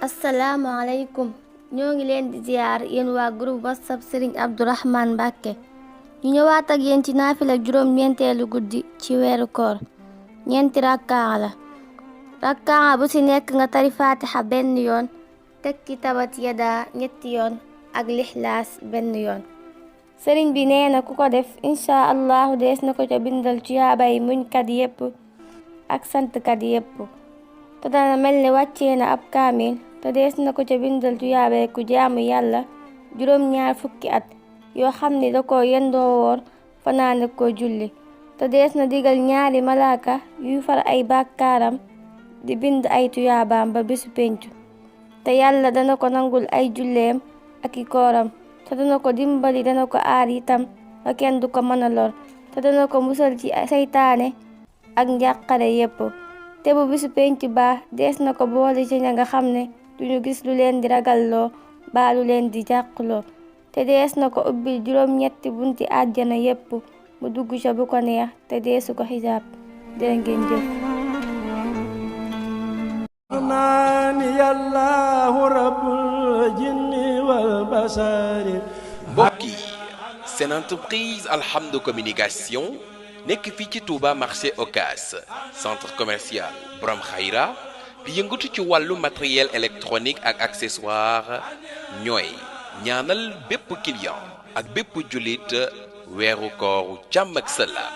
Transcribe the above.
asalaamaaleykum ñoo ngi leen di ziar yéen waa groupe whatsapp Serigne Abdourahmane Mbacké ñu ñëwaat ak yéen ci naafila juróom-ñeenteelu guddi ci weeru koor ñeenti rakkaa la rakkaa bu ci nekk nga tari fatiha benn yoon teg ci tabat yada ñetti yoon ak lixlaas benn yoon sëriñ bi nee na ku ko def incha allahu dees na ko ca bindal tuyaabay muñkat yépp ak santkat yépp te dana mel ne wàccee na ab kaamil te dees na ko ca bindal tuyaabay ku jaamu yàlla juróom-ñaar fukki at yoo xam ni da ko yendoo woor fanaane ko julli te dees na digal ñaari malaaka yuy far ay bàkkaaram di bind ay tuyaabaam ba bisu pencu te yàlla dana ko nangul ay julleem ak i kooram te dana ko dimbali dana ko aar itam ba kenn du ko mën a lor te dana ko musal ci seytaane ak njàqare yépp te bu bisu pencu ba dees na ko boole ci ña nga xam ne duñu gis lu leen di ragalloo baa lu leen di jàqloo te dees na ko ubbil juróom-ñetti bunti àjjana yépp mu dugg ca bu ko neex te deesu ko xisaab jërë ngeen jëf mbokk yi seen entreprise Alhamdou Communication nekk fii ci Touba marché Ocass centre commercial Borom Khayra bi yëngatu ci wàllu matériel électronique ak accessoire ñooy ñaanal bépp client ak bépp jullit weeru kooru jàmm ak salaam